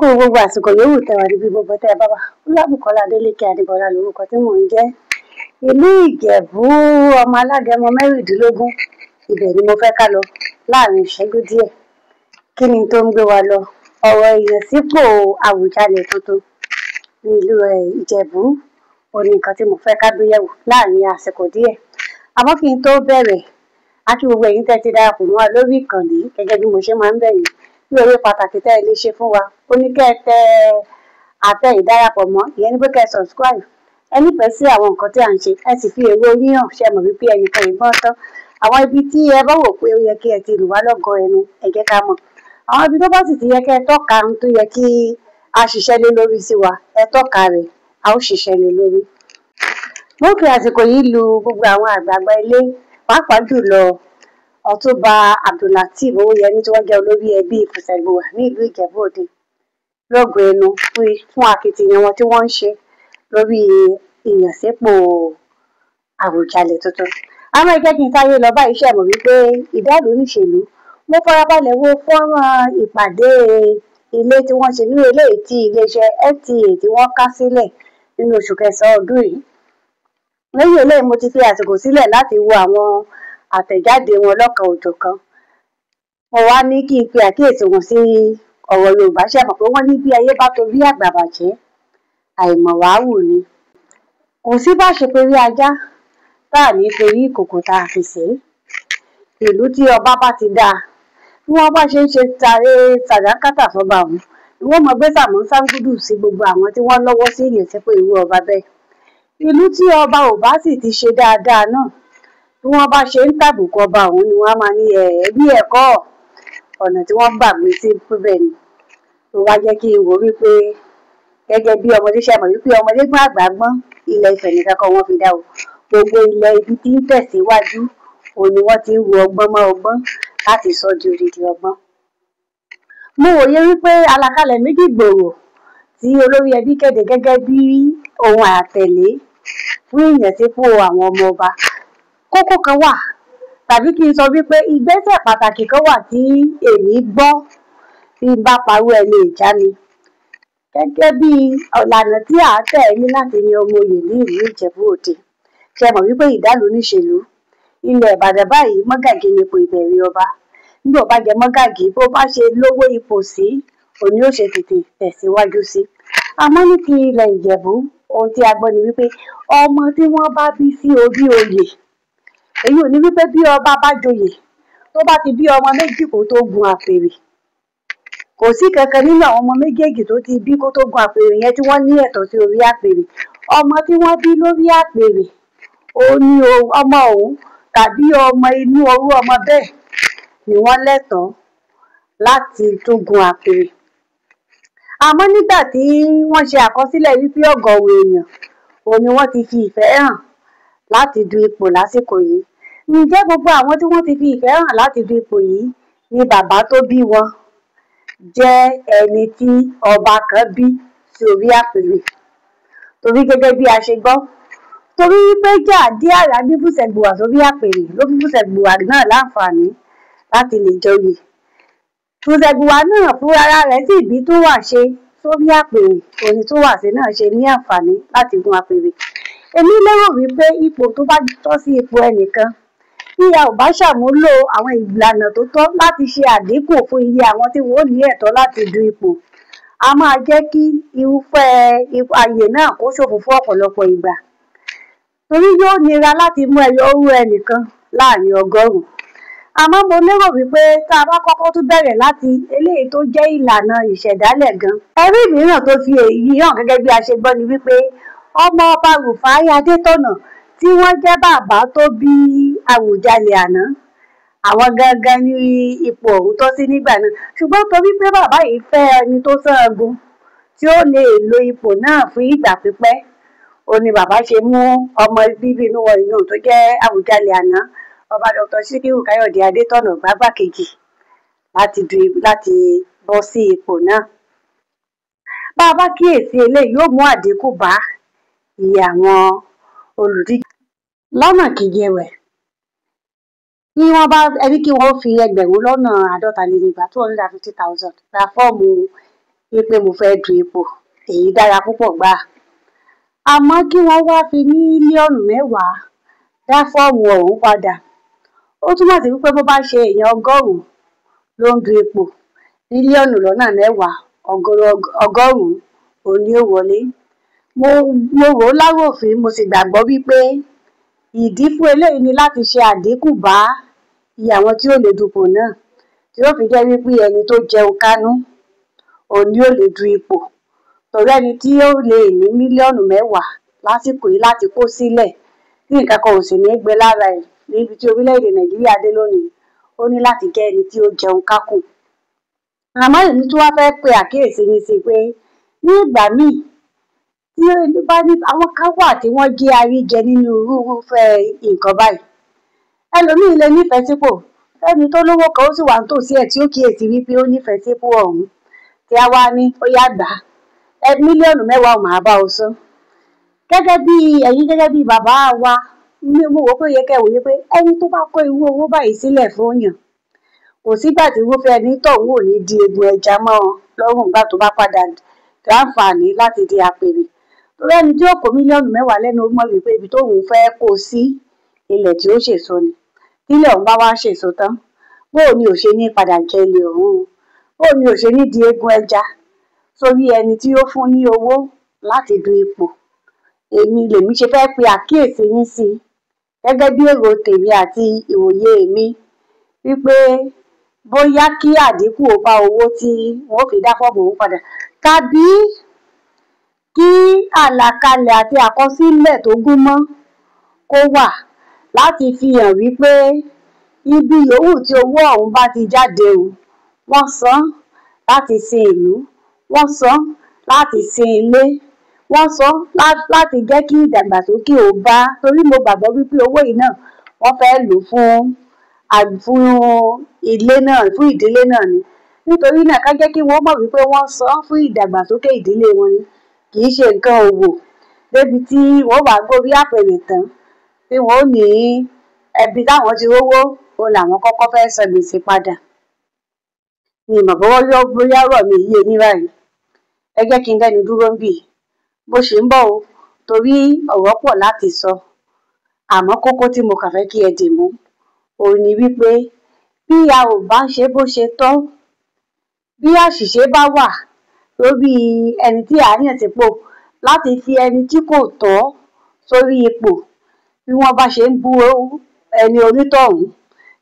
Kú gbogbo àsìkò yòówù tẹ́ wà níbi gbogbo tẹ́ ẹ bá wà. Olúwabùkọ́lá Adélékè Adébọlá lórúkọ tí mò ń jẹ́. Ìlú Ìjẹ̀bú, ọmọ alágẹmọ 16, ibẹ̀ ni mo fẹ́ ká lọ láàrin ìṣẹ́jú díẹ̀. Kí ni tó ń gbé wa lọ? Ọ̀rọ̀ ìyànsípò Àwùjalẹ̀ tuntun ní ìlú Ìjẹ̀bú ó ní nǹkan tí mo fẹ́ ká gbé yẹ̀wò láàrin àsìkò díẹ̀. Àmọ́ kí n tó bẹ̀rẹ̀, a kí gbogbo ẹ̀yin tẹ́ ti darapọ̀ mọ́ wa lórí ìkànnì gẹ́gẹ́ bí mo ṣe máa ń bẹ̀ yín. Ní oore pàtàkì tẹ́ ẹ lè ṣe fún wa, ó ní kẹ́ ẹ tẹ àtẹ ìdarapọ̀ mọ́, ìyẹn ni pé kẹ́ ẹ subscribe. Ẹ nífẹ̀ẹ́ sí àwọn nǹkan tí à ń ṣe, ẹ sì fi èrò yín hàn, ṣe mọ̀ wípé ẹnìkan ìbọn tán. Àwọn ibi tí ẹ bá wò pé ó yẹ kí ẹ ti lù wá lọ́gọ ẹnu, ẹ jẹ́ ká mọ̀. Àwọn ibi tó bá sì ti yẹ kẹ́ ẹ tọ́ka ohun tó yẹ kí a ṣiṣẹ́ lé lórí sí wa, ẹ tọ́ka rẹ̀, a ó ṣiṣẹ́ lé lórí. Mo fi àsìkò yìí lu gbogbo àwọn àgbààgbà ilé, pàápàá jùlọ Ọ̀túnba Abdulateef Owóyẹmí tí wọ́n jẹ́ olórí ẹbí Fùsẹ̀gbùwà ní ìlú Ìjẹ̀bú Òde lọ́gọ ẹnu fún akitiyan wọn tí wọ́n ń ṣe lórí ìyànsípò Àwùjalẹ̀ tuntun. Àmọ́ ẹ jẹ́ kí n sáré lọ báyìí, ṣe mọ̀ wípé ìdálù níṣèlú. Mo farabalẹ̀ wo fọ́nrán ìpàdé ilé tí wọ́n ṣe ní eléyìí tí iléeṣẹ́ FTA tí wọ́n ká sílẹ̀ nínú oṣù kẹsàn-án ọdún yìí. Lẹ́yìn eléyìí mo ti fi àsìkò sílẹ̀ láti wo àwọn àtẹ̀jáde wọn lọ́kan òjọ̀kan. Mo wá ní kí n pe àkíyèsí wọn sí ọ̀rọ̀ Yorùbá, ṣe mọ̀ pé wọ́n ní bí ayé bá torí àgbà bàjẹ́, àìmọ̀wáwù ni. Kò sí bá ṣe pé rí ajá tá à ní torí ìkòkò tá a fi sè é. Ìlú tí ọba bá ti dáa, bí wọ́n bá ṣe ń ṣe tàrẹ sàdákátà sọ́ba òun, ni wọ́n mọ gbé sàmú sángúdù sí gbogbo àwọn tí wọ́n lọ́wọ́ sí ìyànsípò irú ọba bẹ́ẹ̀. Ìlú tí ọba ò bá sì ti ṣe dáadáa náà, bí wọ́n bá ṣe ń tàbùkù ọba òun ni wọ́n á máa ní ẹ̀ẹ́bí ẹ̀kọ́ ọ̀nà tí wọ́n gbàgbé sí pípẹ́ ni. Tó wá jẹ́ kí n wò wípé gẹ́gẹ́ bí ọmọdé ṣe mọ̀ wípé ọmọdé gbọ́n àgbà gbọ́n, ilẹ̀ Ifẹ̀ nìkan kọ́ wọ́n fi dá o. Gbogbo ilẹ̀ ibi tí ń tẹ̀síwájú òun ni wọ́n ti ń wo ọgbọ́n mọ́ ọgbọ́n láti sọ di odidi ọgbọ́n. Mo wòye wípé àlàkalẹ̀ méjì gbòòrò tí olórí ẹbí kéde gẹ́gẹ́ bí ohun àtẹ̀lé fún ìyànsípò àwọn ọmọ ọba. Kókó kan wà, tàbí kí n sọ wípé ìgbésẹ̀ pàtàkì kan wà tí èmi gbọ́ tí n bá parọ́ ẹ lè já mi. Gẹ́gẹ́ bí ìlànà tí à ń tẹ̀lé láti yan ọmọ oyè ní ìlú Ìjẹ̀bú Òde. Ṣé mọ̀ wípé ìdálù níṣèlú? Ilẹ̀ Ìbàdàn báyìí mọ́gàjí ni ipò ìbẹ̀rẹ̀ ọba. Bí ó bá jẹ mọ́gàjí, bó bá ṣe lówó ipò sí, òun ni ó ṣe tètè tẹ̀síwájú sí. Àmọ́ ní ti ilẹ̀ Ìjẹ̀bú, ohun tí a gbọ́ ni wípé ọmọ tí wọ́n bá bí sí orí oyè, èyí ò ní wípé bí ọba bá joyè, tó bá ti bí ọmọ méjì kó tó gun àpèrè. Kò sí kankan nínú àwọn ọmọ méjèèjì tó ti bí kó tó gun àpèrè yẹn tí wọ́n ní ẹ̀tọ́ sí orí àpèrè. Ọmọ tí wọ́n bí lórí àpèrè, ó ní ọmọ òun tàbí ọmọ inú orú ọmọ bẹ́ẹ̀ ni wọ́n lẹ́tọ̀ọ́ láti tún gun àpèrè. Àmọ́ nígbà tí wọ́n ṣe àkọsílẹ̀ wípé ọ̀gọ̀ọ̀rọ̀ èèyàn òun ni wọ́n ti fi ìfẹ́ hàn láti du ipò lásìkò yìí. Ǹjẹ́ gbogbo àwọn tí wọ́n ti fi ìfẹ́ hàn láti du ipò yìí ni bàbá tó bí wọn jẹ́ ẹni tí ọba kan bí sí orí àpèrè? Torí gẹ́gẹ́ bí a ṣe gbọ́, torí wípé jà dé àrà bí Fùsẹ̀gbùwà sórí àpèrè ló fi Fùsẹ̀gbùwà náà láǹfààní láti lè joyè. Fùsẹ̀gbùwà náà fúnra rẹ̀ sì bí Túnwàṣe sórí àpèrè, òní Túnwàṣe náà ṣe ní àǹfààní láti gun àpèrè. Èmi lérò wípé ipò tó bá tọ́ sí ipò ẹnìkan, bí a ò bá ṣàmúlò àwọn ìlànà tó tọ́ láti ṣe àdínkù fún iye àwọn tí wọ́n ó ní ẹ̀tọ́ láti du ipò, a máa jẹ́ kí irúfẹ́ ààyè náà kó ṣòfò fún ọ̀pọ̀lọpọ̀ ìgbà. Torí yóò nira láti mú ẹyọ orú ẹnìkan láàrin ọgọ́rùn-ún. Àmọ́ mo lérò wípé tá a bá kọ́kọ́ tún bẹ̀rẹ̀ láti eléyìí tó jẹ́ ìlànà ìṣẹ̀dálẹ̀ gan. Ẹ̀rí mìíràn tó fi èyí hàn gẹ́gẹ́ bí a ṣe gbọ́ ni wípé ọmọ ọba Rùfáì Adétọ̀nà tí wọ́n jẹ́ bàbá tó bí Àwùjalẹ̀ àná, àwọn gangan ní ipò ọ̀hún tọ́ sí nígbà náà. Ṣùgbọ́n torí pé bàbá yìí fẹ́ ẹni tó sángun tí ó lè lo ipò náà fún ìgbà pípẹ́, ó ní bàbá ṣe mú ọmọ bíbí inú wọn inú tó jẹ́ Àwùjalẹ̀ àná, ọba Dr. Síkírù Káyọ̀dé Adétọ̀nà gbágbákejì láti bọ́ sí ipò náà. Bá a bá kíyèsí eléyìí yóò mú àdínkù bá iye àwọn olùdíje. Lọ́nà kejì ẹ̀wẹ̀, bí wọ́n bá ẹni kí wọ́n fi 250,000 ra fọ́ọ̀mù wípé mo fẹ́ du ipò, èyí dára púpọ̀ gbà. Àmọ́ kí wọ́n wá fi 10 mílíọ̀nù dá fọ́ọ̀mù ọ̀hún padà, ó túmọ̀ sí wípé bó bá ṣe èèyàn 100 ló ń du ipò, 10 mílíọ̀nù 100 òun ni ó wọlé. Mo rò ó láròfín, mo sì gbàgbọ́ wípé ìdí fún eléyìí ni láti ṣe àdínkù bá iye àwọn tí ó lè dupò náà, tí ó fi jẹ́ wípé ẹni tó jẹun kánú òun ni ó lè du ipò. Torí ẹni tí ó lè ní 10 mílíọ̀nù lásìkò yìí láti kó sílẹ̀ tí nǹkan kan ò sì ní gbé lára ẹ̀ níbi tí orílẹ̀-èdè Nàìjíríà dé lónìí, ó ní láti jẹ́ ẹni tí ó jẹun kákùn. Àmọ́ èmi tún wá fẹ́ pe àkíyèsí mi sí pé ní ìgbà míì tí ó bá ní àwọn kan wà tí wọ́n jẹ́ àríjẹ nínú irúfẹ́ nǹkan báyìí. Ẹlòmíì lè nífẹ̀ẹ́ sípò, ẹni tó lówó kan ó sì wà nítòsí ẹ̀ tí ó kíyèsí wípé ó nífẹ̀ẹ́ sípò ọ̀hún, tí a wá ní ó yá gbà á, 10 mílíọ̀nù ò máa bá ọ san. Gẹ́gẹ́ bí ẹ̀yin, gẹ́gẹ́ bí bàbá wa, mo wò pé ó yẹ kẹ́ wòye pé ẹni tó bá kó irú owó báyìí sílẹ̀ fún yàn, kò sígbà tí irúfẹ́ ẹni tọ̀hún ò ní di egun ẹja mọ́ ọ lọ́rùn nígbà tó bá padà láǹfààní láti di àpèrè. Torí ẹni tí ó kó 10 mílíọ̀nù lẹ́nu ó mọ̀ wípé ibi tóun fẹ́ kó sí ilẹ̀ tí ó ṣèso ni. Tílẹ̀ ọ̀hún bá wá ṣèso tán, bóò ni ò ṣe ní padà jẹ ilẹ̀ ọ̀hún, bóò ni ò ṣe ní di egun ẹja sórí ẹni tí ó fún ní owó láti du ipò. Èmi lèmi ṣe fẹ́ pe àkíyèsí yín sí gẹ́gẹ́ bí èrò tèmi àti ìwòye mi wípé bóyá kí àdínkù ó bá owó tí wọ́n ó fi dá fọ́ọ̀mù ọ̀hún padà, tàbí kí àlàkalẹ̀ àti àkọsílẹ̀ tó gúnmọ́ kó wà láti fi hàn wípé ibi yòówù tí owó ọ̀hún bá ti jáde o, wọ́n san láti sin ìlú, wọ́n san láti sin ilé, wọ́n san láti jẹ́ kí ìdàgbàsókè ó bá. Torí mo gbàgbọ́ wípé owó yìí náà wọ́n fẹ́ lò fún ilé náà, fún ìdílé náà ni. Nítorí náà ká jẹ́ kí wọ́n mọ̀ wípé wọ́n san fún ìdàgbàsókè ìdílé wọn ni, kì í ṣe nǹkan òwò débi tí wọ́n wá gorí àpèrè tán tí wọ́n ó ní ẹbí táwọn ti rówó òun làwọn kọ́kọ́ fẹ́ san gbèsè padà. Mi ò mọ̀ bóyá ọ̀rọ̀ mi yé yín báyìí. Ẹ jẹ́ kí n dẹ́nu dúró níbí bó ṣe ń bọ̀ o, torí ọ̀rọ̀ pọ̀ láti sọ. Àmọ́ kókó tí mo kàn fẹ́ kí ẹ dì mú òun ni wípé bí a ò bá ṣe bó ṣe tọ́, bí àṣìṣe bá wà lórí ẹni tí à ń yàn sípò láti fi ẹni tí kò tọ́ sórí ipò, bí wọ́n bá ṣe ń bú ẹni onítọ̀hún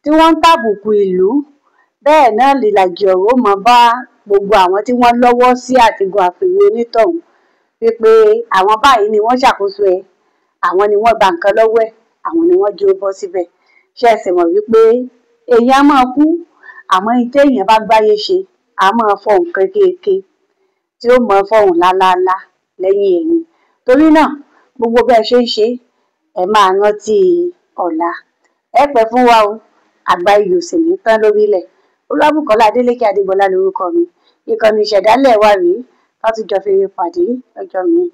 tí wọ́n ń tàbùkù ìlú, bẹ́ẹ̀ náà lìlàjì ọ̀rọ̀ ó máa bá gbogbo àwọn tí wọ́n lọ́wọ́ sí àtìgùn àpèrè onítọ̀hún wípé àwọn báyìí ni wọ́n ṣàkóso ẹ̀, àwọn ni wọ́n gba nǹkan lọ́wọ́ ẹ̀, àwọn ni wọ́n jí ó bọ́ síbẹ̀. Ṣé ẹ sì mọ̀ wípé èèyàn á máa kú, àmọ́ ohun téèyàn bá gbáyé ṣe á máa fọhùn kéékèèké tí ó máa fọhùn lálálá lẹ́yìn ẹni. Torí náà gbogbo bẹ́ ẹ ṣe ń ṣe, ẹ máa rántí ọ̀la. Ẹ pẹ́ fún wa o, àgbá iyì ò sì ní tán lórílẹ̀. Olúwabùkọ́lá Adélékè Adébọlá lorúkọ mi. Ìkànnì ìṣẹ̀dálẹ̀ wa rèé, ká tún jọ fi ire pàdé lọ́jọ́ míì.